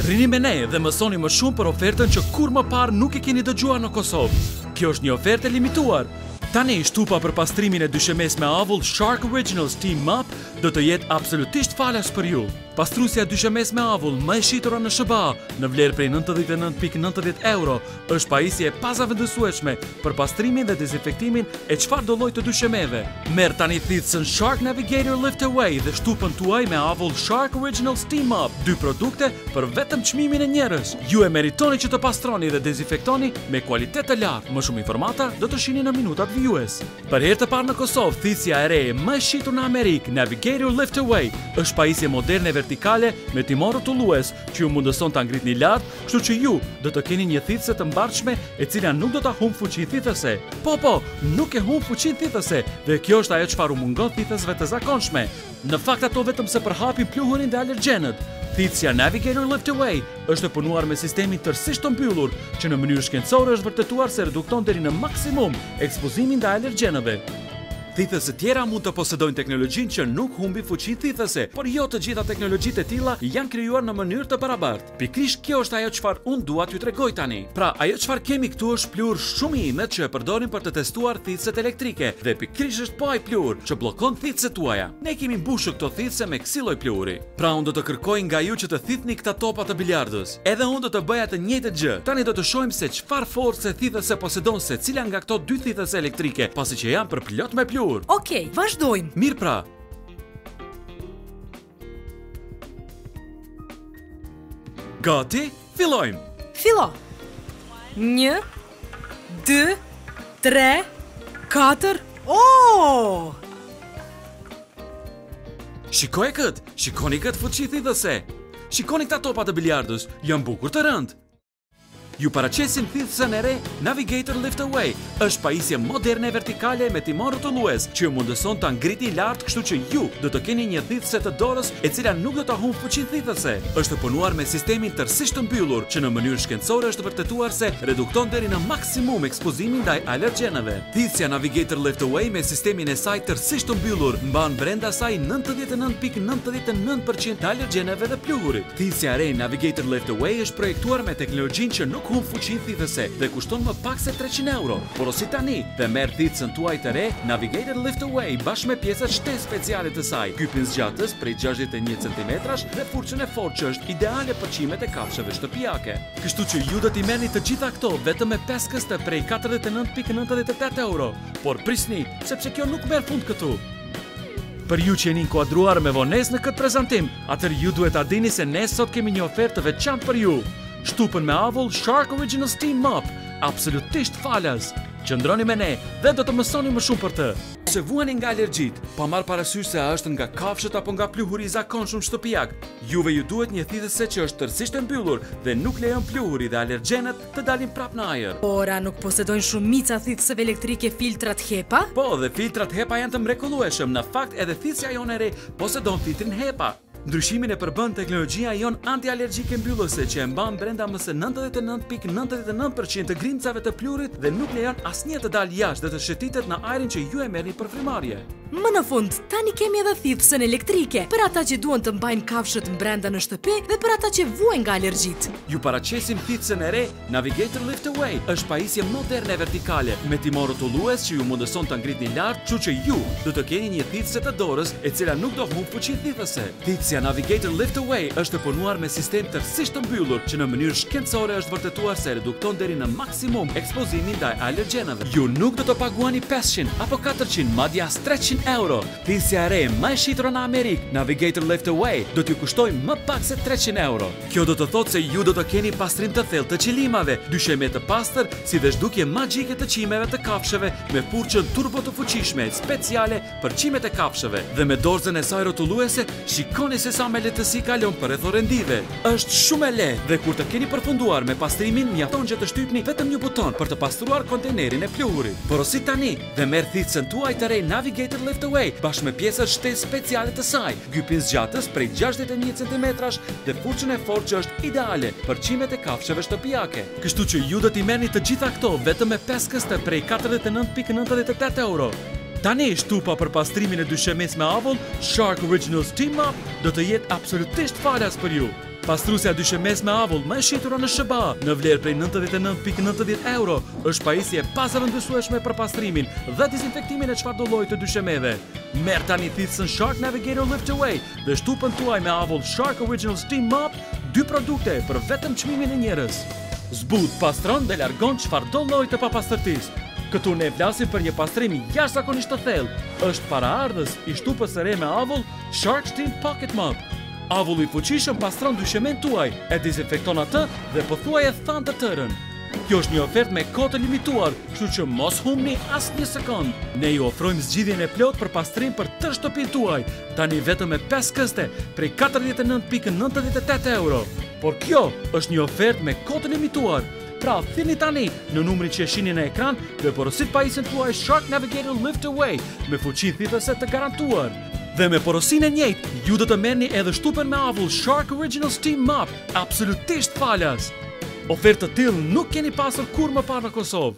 Rrini me ne dhe mësoni më shumë për ofertën që kurrë më parë nuk e keni dëgjuar në Kosovë. Kjo është një ofertë e limituar. Tani, shtupa për pastrimin e dyshemes me avull Shark Original Steam Mop do të jetë absolutisht falas për ju. Pastruesja e dyshemes me avull më e shitura në SHBA, në vlerë prej 99.90 euro, është pajisje e pazavendësueshme për pastrimin dhe dezinfektimin e çfarëdo lloj të dyshemeve. Merr tani thithësen Shark Navigator Lift Away dhe shtupën tuaj me avull Shark Original Steam Mop, dy produkte për vetëm çmimin e njërës. Ju e meritoni që të pastroni dhe dezinfektoni me kualitet të lartë. Më shumë informata do të shihni në minutat vijues. Për herë të parë në Kosovë, thithësja e re më e shitur në Amerikë, Navigator Lift Away, është pajisje moderne vertikale me timon rrotullues që ju mundëson ta ngritni lart, kështu që ju do të keni një thithëse të mbartshme e cila nuk do ta humb fuqinë thithëse. Po, po, nuk e humb fuqinë thithëse dhe kjo është ajo çfarë u mungon thithësve të zakonshme. Në fakt ato vetëm se përhapin pluhurin dhe alergjenët. Thithësja Navigator Lift Away është e punuar me sistemin tërësisht të mbyllur, që në mënyrë shkencore është vërtetuar se redukton deri në maksimum ekspozimin ndaj alergjenëve. Thithëse tjera mund të posedojnë teknologjinë që nuk humbi fuqinë thithëse, por jo të gjitha teknologjitë e tilla janë krijuar në mënyrë të barabartë. Pikërisht kjo është ajo çfarë unë dua t'ju tregoj tani. Pra, ajo çfarë kemi këtu është pluhur shumë i imët që e përdorim për të testuar thithëset elektrike dhe pikërisht është po ai pluhur që bllokon thithëset tuaja. Ne kemi mbushur këto thithëse me kësi lloj pluhuri. Pra unë do të kërkoj nga ju që të thithni këta topa të biliardës. Edhe unë do të bëja të njëjtën gjë. Tani do të shohim se çfarë force thithëse posedon secila nga këto dy thithëse elektrike, pasi që janë përplot me pluhur. Okej, vazhdojmë. Mirë pra. Gati? Fillojmë. Fillo. 1 2 3 4 Oh! Shikoje këtë, shikoni këtë fuqi thithëse. Shikoni këta topa të biliardës, janë bukur të rëndë. Ju paraqesim thithësen e re Navigator Lift Away. Është pajisje moderne vertikale me timon rrotullues që ju mundëson ta ngritni lart, kështu që ju do të keni një thithëse të dorës e cila nuk do ta humb fuqinë thithëse. Është e punuar me sistemin tërësisht të mbyllur, që në mënyrë shkencore është vërtetuar se redukton deri në maksimum ekspozimin ndaj alergjenëve. Thithësja Navigator Lift Away me sistemin e saj tërësisht të mbyllur mban brenda saj 99.99% të alergjeneve dhe pluhurit. Thithësja e re Navigator Lift Away është projektuar me teknologjinë që nuk humb fuqinë thithëse dhe kushton më pak se 300 euro. Porosit tani dhe merr thithësen tuaj të re Navigator Lift Away bashkë me pjesët shtesë speciale të saj, gypin zgjatës prej 61 centimetrash dhe furçën e fortë që është ideale për qimet e kafshëve shtëpiake. Kështu që ju do t'i merrni të gjitha këto vetëm me 5 këste prej 49.98 euro. Por prisni, sepse kjo nuk merr fund këtu. Për ju që jeni inkuadruar me vonesë në këtë prezantim, atëherë ju duhet ta dini se ne sot kemi një ofertë të veçantë për ju. Shtupën me avull Shark Original Steam Mop, absolutisht falas. Qëndroni me ne dhe do të mësoni më shumë për të. Se vuani nga alergjitë, pa marrë parasysh se a është nga kafshët apo nga pluhuri i zakonshëm shtëpiak, juve ju duhet një thithëse që është tërësisht e mbyllur dhe nuk lejon pluhuri dhe alergjenët të dalin prapë në ajër. Por a nuk posedojnë shumica thithëseve elektrike filtrat HEPA? Po, dhe filtrat HEPA janë të mrekullueshëm. Në fakt, edhe thithësja jonë e re posedon filtrin HEPA. Ndryshimin e përbën teknologjia jonë antialergjike mbyllëse që e mban brenda më se 99.99% të grimcave të pluhurit dhe nuk lejon asnjë të dalë jashtë dhe të shëtitet në ajrin që ju e merrni për frymëmarrje. Më në fund, tani kemi edhe thithësen elektrike, për ata që duan të mbajnë kafshët brenda në shtëpi dhe për ata që vuajnë nga alergjitë. Ju paraqesim thithësen e re Navigator Lift Away është pajisje moderne vertikale me timon rrotullues që ju mundëson ta ngritni lart, kështu që ju do të keni një thithëse të dorës e cila nuk do humb fuqinë thithëse. Thithësja Navigator Lift Away është e punuar me sistem tërësisht të mbyllur, që në mënyrë shkencore është vërtetuar se redukton deri në maksimum ekspozimin ndaj alergjenëve. Ju nuk do të paguani 500 apo 400, madje as 300 euro. Thithësja e re më e shitur në Amerikë, Navigator Lift Away, do t'ju kushtojë më pak se 300 euro. Kjo do të thotë se ju do të keni pastrim të thellë të qilimave, dysheme të pastër, si dhe zhdukje magjike të qimeve të kafshëve me furçën turbo të fuqishme speciale për qimet e kafshëve. Dhe me dorëzën e saj rrotulluese, shikoni se sa me lehtësi kalon përreth orendive. Është shumë e lehtë dhe kur të keni përfunduar me pastrimin, mjafton që të shtypni vetëm një buton për të pastruar kontejnerin e pluhurit. Porosit tani dhe merr thithësen tuaj të re Navigator Lift Away bashkë me pjesët shtesë speciale të saj. Gypin zgjatës prej 61 centimetrash dhe furçën e fortë që është ideale për qimet e kafshëve shtëpiake. Kështu që ju do t'i merrni të gjitha këto vetëm me 5 këste prej 49.98 euro. Tani shtupa për pastrimin e dyshemes me avull Shark Original Steam Mop do të jetë absolutisht falas për ju. Pastruesja e dyshemes me avull më e shitura në SHBA, në vlerë prej 99.90 euro, është pajisje e pazëvendësueshme për pastrimin dhe dezinfektimin e çfarëdo lloji të dyshemeve. Merr tani thithësen Shark Navigator Lift Away dhe shtupën tuaj me avull Shark Original Steam Mop, dy produkte për vetëm çmimin e njërës. Zbut, pastron dhe largon çfarëdo lloji të papastërtisë. Këtu ne flasim për një pastrim jashtëzakonisht të thellë. Është paraardhës i shtupës së re me avull Shark Steam Pocket Mop. Avulli i fuqishëm pastron dyshemenë tuaj, e dezinfekton atë dhe pothuaj e than të tërën. Kjo është një ofertë me kohë të limituar, kështu që mos humbni asnjë sekond. Ne ju ofrojmë zgjidhjen e plotë për pastrim për tërë shtëpinë tuaj, tani vetëm me 5 këste prej 49.98 euro. Por kjo është një ofertë me kohë të limituar. Pra, thirrni tani në numrin që e shihni në ekran dhe porosit pajisjen tuaj Shark Navigator Lift Away me fuqi thithëse të garantuar. Dhe me porosinë e njëjtë, ju do të merrni edhe shtupën me avull Shark Original Steam Mop absolutisht falas. Ofertë të tillë nuk keni pasur kurrë më parë në Kosovë.